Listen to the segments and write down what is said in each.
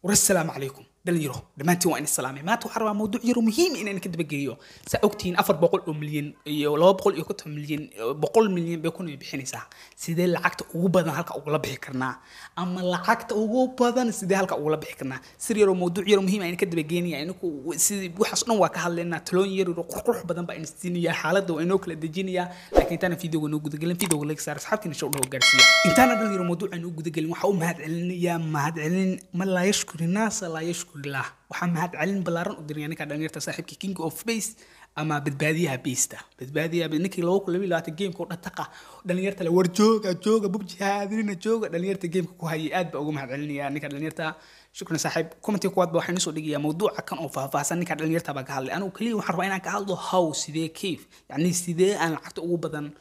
War assalaamu calaykum dhalinyaro, dhammaantiin waa in salaamay. Maanta waxaan rabaa mawduuc yar oo muhiim inaan ka dabageeyo. Saa ogtihiin, 400 oo milyan iyo 250 milyan, 100 milyan bay kuna bixinaysaa. Sidee lacagta ugu badan halka ugula bixi karnaa, ama lacagta ugu badan sidee halka ugula bixi karnaa? Sir yar oo mawduuc yar oo muhiim ayaan ka dabageynaya. Inaku sidii waxaas dhan waa ka hadlaynaa, talooyin yar oo qurqurux badan baa in siinaya, xaaladda waa inoo kala dejinaya. Laakiin intaana videoga noo gudagelin, videoga like saar, asxaabtiina show dhawo gaarsiiya. Intaana dhalinyaro mawduuca noo gudagelin, waxaa u mahad celinayaa, mahad celin man laa yashkuri naasa laa yashkuri illah. Waxaa mahad celin ballaaran u diraya ninka dhalinyarta saaxiibkii, King of Base ama badbaadiyaha beesta, badbaadiyaha, ninkii 2022 gameka oo dhataqa dhalinyarta le war jooga jooga PUBG haadinina jooga, dhalinyarta gameka ku hayay. Aad baa ugu mahad celinaya ninka dhalinyarta. Shukran saaxiib. Commentiga kuwaad ba waxaan soo dhigayaa mawduuca kan oo faahfaahsan. Ninka dhalinyarta baa ka hadlay, anigu kaliya waxaan rabaa inaan ka hadlo how, sidee, kayf, yacni sidee aan lacagta ugu badan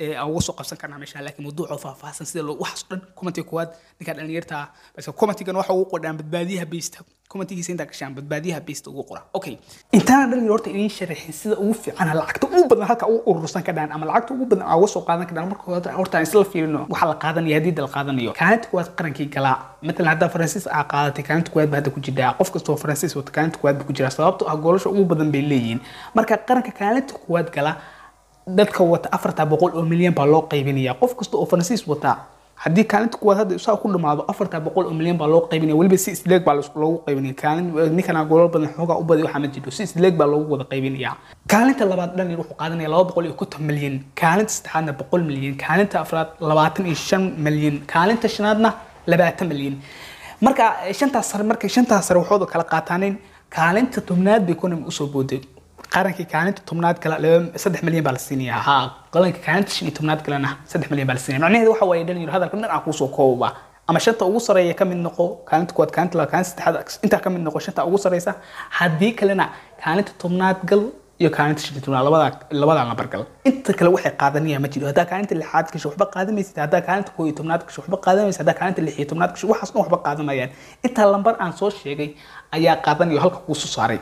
ee aan uga soo qabsan karnaa meesha. Laakiin mawduuca oo faahfaahsan, sida loo waxaas dhan, commentiga kuwaad ninka dhalinyarta bas. Commentigan waxa ugu qordhaan badbaadiyaha beesta, commentigiisa intaa gashaan badbaadiyaha beesta ugu qora. Okay, intaana dhalinyaro horta idiin sharaxin sida ugu fiican lacagta ugu badan halka ugu urursan ka dhaan ama lacagta ugu badan aan uga soo qaadan ka dhaan, marka hore horta aan isla fiirino waxa la qaadanaya. Haddii la qaadanayo kaalinta kuwaad qarankii galaa, matalan haddaa Faransiis aa qaadatay, kaalinta kuwaad ba hadda ku jirtaa. Qof kastoo Faransiis wata kaalinta kuwaad ba ku jiraa, sababtoo ah goolasha ugu badan bay leeyihiin. Marka qaranka kaalinta kuwaad gala dadka wata, 400 oo milyan baa loo qaybinaya. Qof kasta oo Faransiis wata, haddii kaalinta kuwaad hadda saa ku dhamaado, 400 oo milyan baa loo qaybinaya. Weliba si isleeg baa loogu qaybinaya. Kaalin ninkana goolal badan xoogaa u badi waxaa ma jiro, si isleeg baa loogu wada qaybinaya. Kaalinta labaad dhan wuxuu qaadanaya 250 milyan, kaalinta saddexaadna 100 milyan, kaalinta afraad 25 milyan, kaalinta shanaadna 20 milyan. Marka shantaas sare, markay shantaas sare waxooda kala qaataaneen, kaalinta 10aad bay Konami usoo booday. Qarankii kaalinta 10aad kala 3 milyan baa la siinayaa. Ha, qaranka kaalinta 15aad kalena 3 milyan baa la siinaya. Macnaheedu waxa waaye, dhalinyaro, hadalka dhan aan kuusoo koobaba, ama shanta ugu sareeya ka mid noqo, kaalinta kuwaad, kaalinta labaad, kaalinta saddexaad, intaa ka mid noqo shanta ugu sareysa. Haddii kalena kaalinta 10aad gal iyo kaalinta 15aad, labadaa lambar gal. Inta kale waxay qaadanayaan ma jiro. Haddaa kaalinta lixaad gasho, waxba qaadamaysid. Haddaa kaalinta 11aad gasho, waxba qaadamaysid. Haddaa kaalinta 16aad gasho, waxaas dhan waxba qaadamayaan. Inta lambar aan soo sheegay ayaa qaadanayo halka kuu soo saaray.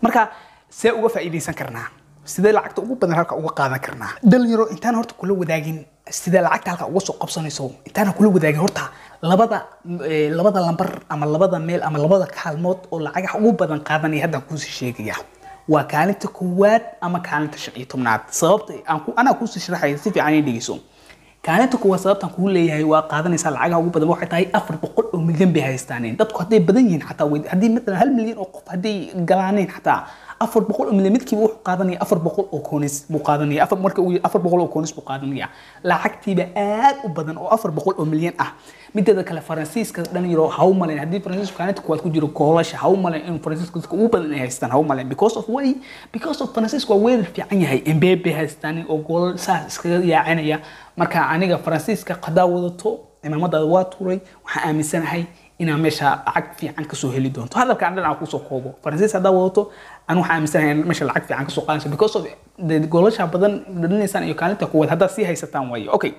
Marka see uga faa'iidaysan karnaa? Sidee lacagta ugu badan halka uga qaadan karnaa? Dhalinyaro, intaan horta kula wadaagin sidee lacagta halka uga soo qabsanayso, intaan kula wadaagin horta labada lambar ama labada meel ama labada kaalmood oo lacagaha ugu badan qaadanaya haddaan kuusii sheegaya, waa kaalinta koowaad ama kaalinta 15aad. Sababta aan ku anaa kuusii sharaxaya, si fiican ii dhegeyso. Kaalinta kuwaad sababtaan kuu leeyahay waa qaadanaysaa lacagaha ugu badan waxay tahay, 400 oo milyan bay haystaaneen. Dadku hadday badan yihiin xataa, haddii matalan 1 milyan oo qof hadday galaaneen xataa, 400 oo milyan midkiiba wuxuu qaadanaya 400 oo coins buu qaadanaya. Afar marka uu 400 oo coins buu qaadanaya, lacagtiiba aad u badan oo 400 oo milyan ah. Mideeda kale, Faransiiska, dhalinyaro, ha u malayn haddii Faransiisku kaalinta kuwaad ku jiro goolasha, ha u malayn in Faransiisku dadka ugu badan ay haystaan, ha u malayn. Because of why? Because of Faransiisku waa weerar fiican yahay, Mbappe haystaan oo goolal saas iskaga yaacinaya. Marka aniga Faransiiska hadaa wadato, cimaamadaada waa tuuray, waxaan aaminsanahay inaa meesha lacag fiican kasoo heli doonto. Hadalka aan dhan aan kusoo koobo, Faransiis haddaa wadato, anu waxaan aaminsanahay in meesha lacag fiican kasoo qaadanayso because of the goolasha badan dhalinaysaan iyo kaalinta kuwaad haddaad sii haysataan waaye. Okay,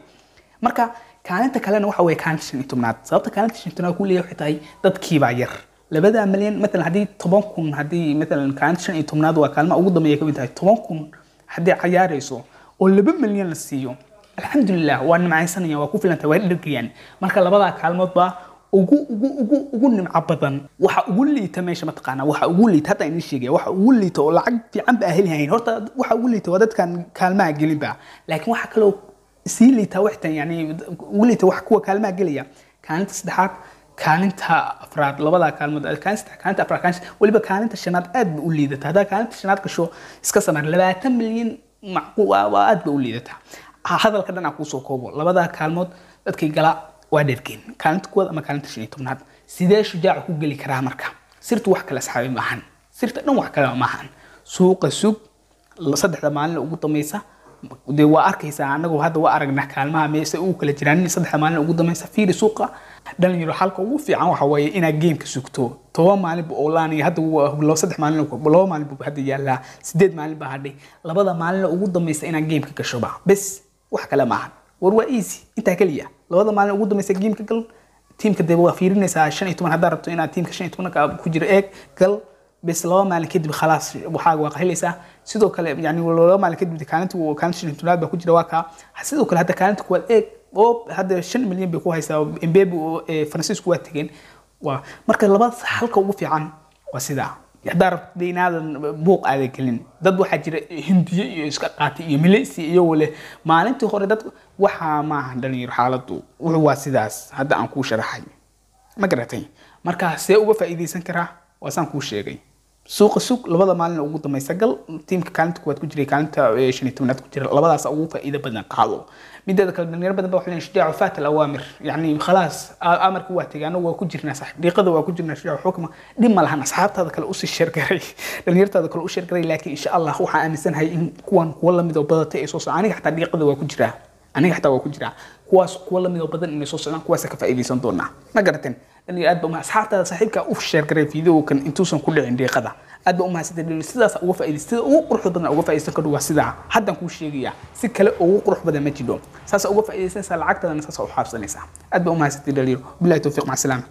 marka kaalinta kalena waxa weeye kaalinta 15aad. Sababta kaalinta 15aad ku leeyahay waxay tahay dadkiibaa yar, 2 milyan. Matalan haddii 10,000, haddii matalan kaalinta 15aad waa kaalmaha ugu dambeeya kamid tahay, 10,000 haddii cayaarayso oo 2 milyan la siiyo, alxamdulilah, waa nimcaysanayaan, waa ku filantay, waa dhergayaan. Marka labadaa kaalmood baa ugu ugu ugu ugu nimco badan. Waxa ugu liita meesha mataqaanaa? Waxa ugu liita hadda idin sheegaya, waxa ugu liita oo lacag fiican ba heli hayn horta, waxa ugu liita waa dadkan kaalmaha gelinba. Laakiin waxa kaloo sii liita waxtan, yani ugu liita wax kuwa kaalmaha gelaya, kaalinta saddexaad, kaalinta afraad, labadaa kaalmood, kaalinta saddex, kaalinta afraad, kaalinta, weliba kaalinta shanaad aad ba u liidata. Haddaa kaalinta shanaad gasho, iska samar, 20 milyan macquul waa, aad ba u liidataa. Hadalka dhan aan kuusoo koobo, labadaa kaalmood dadkii gala waa dhergeen, kaalinta kuwaad ama kaalinta 15aad. Sidee shujaaca ku geli karaa? Marka sirtu wax kale, asxaabi, maahan. Sirta dhan wax kale maahan. Suuqa sug 3da maalin ugu dambaysa. Dee waa arkaysaa, anagu hadda waa aragnaa kaalmaha meesha ugu kala jiraan. 3da maalin ugu dambaysa fiiri suuqa. Dhalinyaro, xalka ugu fiican waxa weeye inaad gameka sugto 10 maalin bu oolaanaya. Hadda waa 3 maalin, 2 maalin buu hadda yaallaa, 8 maalin baa hadhay. 2da maalin ugu dambaysa inaad gameka gashoba bes, wax kale maahan. War waa easy, intaa keliya. 2da maalin ugu dambaysa gameka gal. Tiimka dee waa fiirinaysaa, 15 haddaad rabto inaad tiimka 15ka ku jiro eeg, gal bes. 2 maalin kadib khalaas, waxaaga waa helaysaa. Sidoo kale yani 2 maalin kadib kaalinta 15aad baa ku jira, waa kaa. Sidoo kale hadda kaalinta kuwaad eeg oo hadda 5 milyan bay ku haysaa. Mbappe, Faransiisku waa tegeen. Waa marka labadaas halka ugu fiican waa sidaa. Haddaa rabtid inaadan buuq aadan gelin, dad waxaa jira Hindiye iyo iska qaatay iyo Malaysia iyagoo leh maalintii hore dad waxaa maaha. Dhalinyaro, xaaladdu wuxuu waa sidaas hadda aan kuu sharaxay, ma garatay? Marka see uga faa'iidaysan karaa? Waa saan kuu sheegay: suuqa sug, labada maalin ugu dambaysa gal. Tiimka kaalinta kuwaad ku jiray, kaalinta 15aad ku jira, labadaas ugu faa'iido badan qaado. Mideeda kale, dhalinyaro badan ba waxay leeyihin Shujaacu faat alawaamir, yacni khalaas amarka waa tegay, anagu waa ku jirnaa sax, dhiiqada waa ku jirnaa. Shujaac xukma dhib ma lahan, asxaabtaada kale usii share garay, dhalinyartaada kale u share garay. Laakiin insha Allah waxaan aaminsanahay in kuwan kuwa lamid oo badatay ay soo socdaan. Aniga xataa dhiiqada waa ku jiraa, aniga xataa waa ku jiraa. Kuwaas kuwa lamid oo badan inay soo socdaan, kuwaasa ka faa'iidaysan doonaa, ma garateen? Dhalinyaro, aad ba asxaabtaada saaxiibka u share garay videokan intuusan ku dhicin dhiiqada. Aad ba umahadsantay dhalinyaro. Sidaas uga faa'iidaysan, sida ugu quruxda badan uga faa'iidaysan karo waa sidaa haddaan kuu sheegaya. Si kale ugu qurux badan ma jidho. Saas uga faa'iidaysanaysaa, lacagtaadana saas u xaabsanaysaa. Aad ba umahadsantay dhalinyaro. Billahi tawfiiq, maca salaama.